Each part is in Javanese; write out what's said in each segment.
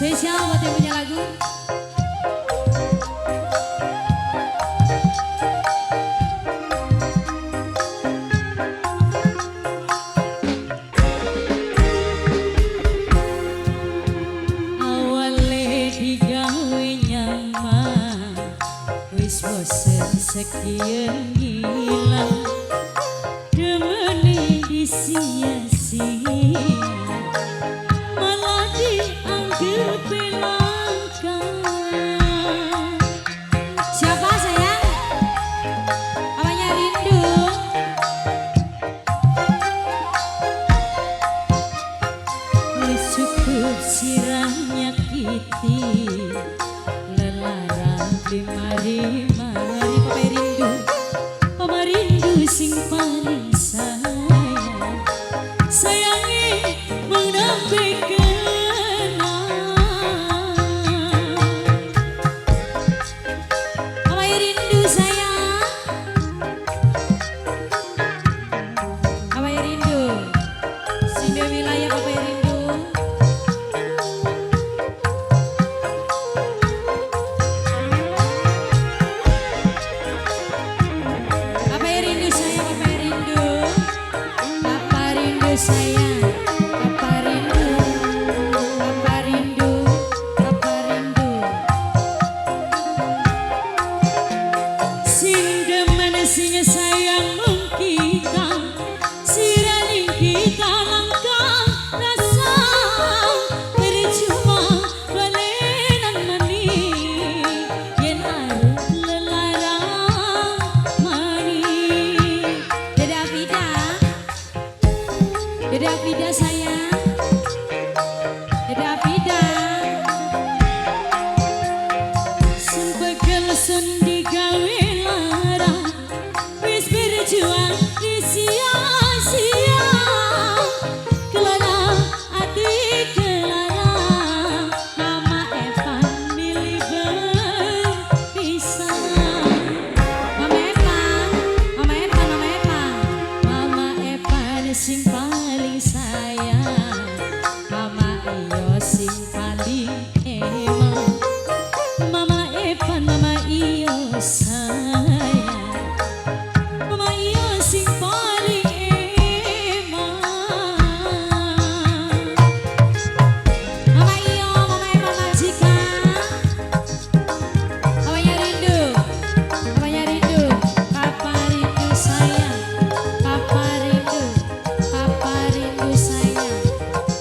Spesial buat yang punya lagu. Awale digawe nyaman, wis bosen sekian ngilang, demene disia-sia, malah dianggap langka. Siapa sayang? Apanya rindu? Wis cukup sirah nyakiti, lelara mari-mari. Papa rindu, papa rindu sing paling sayang, sayangi mung nembe kenal. Papa rindu sayang, papa rindu, sing di wilayah papa rindu. Papa rindu sayang, papa rindu, papa rindu sayang, papa rindu, papa rindu, papa rindu. Sing demen sing sayang mung kita, siraning kita langka rasa, percuma balenan maning yen arep lelara maning. Dede Afida, Dede Afida sayang, Dede Afida. Sempegel sun digawe lara, wis berjuang disia-sia, kelara ati kelara, Mama Evan milih berpisah. Mama Evan, Mama Evan, Mama Evan, Mama Evan sing paling sayang, Mama iyo sing paling emang, Mama Evan, Mama iyo sayang, Mama iyo sing paling emang. Mama iyo, Mama Evan majikan. Papanya rindu, papanya rindu, papa rindu sayang, papa rindu, papa rindu sayang,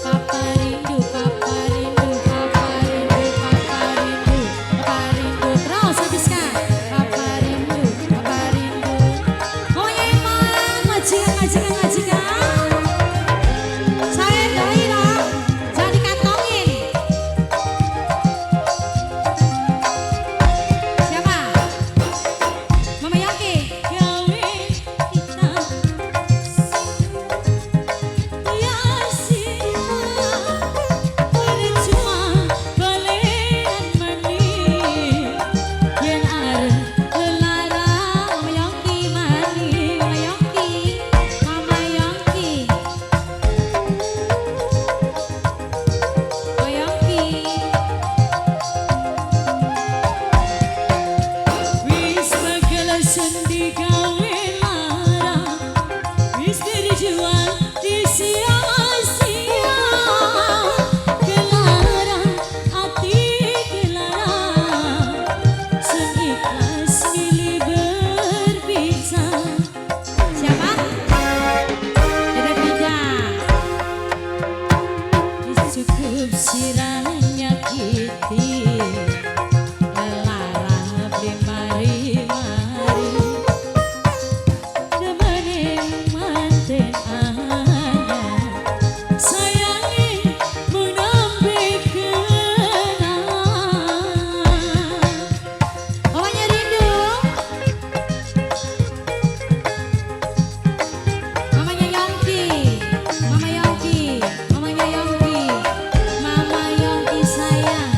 papa rindu, papa rindu, papa rindu, papa rindu, papa rindu. Terus habiskan. Papa rindu, papa rindu. Mamanya Eman, majikan, majikan, majikan. Saya doi dong, jangan dikantongin. Siapa? Mama Yongki. Gawe kita sia-sia, percuma balenan maning yen arep lelara. Mama Yongki maning, Mama Yongki, Mama Yongki, Mama Yongki. Wis pegel digawe lara, wis berjuang disia-sia, kelara ati kelara, sun ikhlas milih berpisah. Siapa? Dede Fida. Wis cukup sirah nyakiti, lelara beli mari-mari, demene manten anyar, sayangi mung nembe kenal. Mamanya rindu, mamanya Yongki, Mama Yongki, mamanya Yongki, Mama Yongki sayang,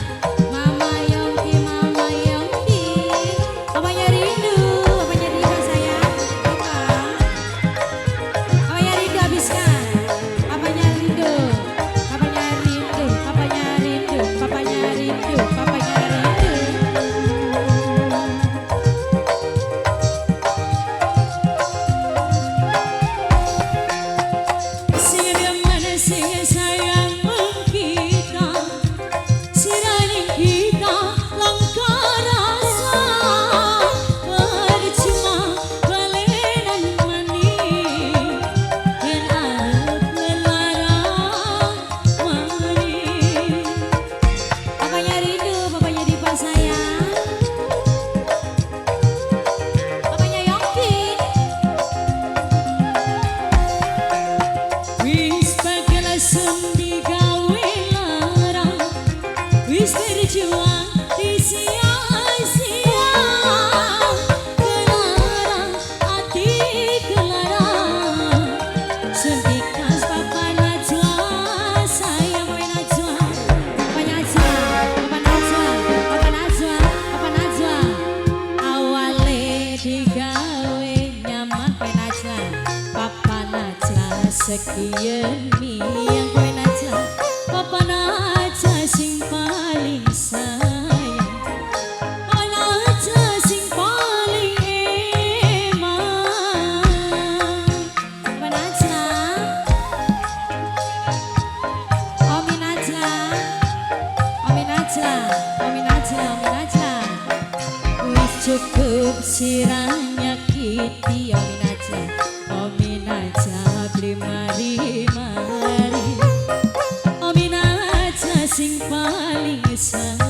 Cukup sirah nyakiti. Omin aja, omin aja beli mari mari. Omin aja sing paling sayang.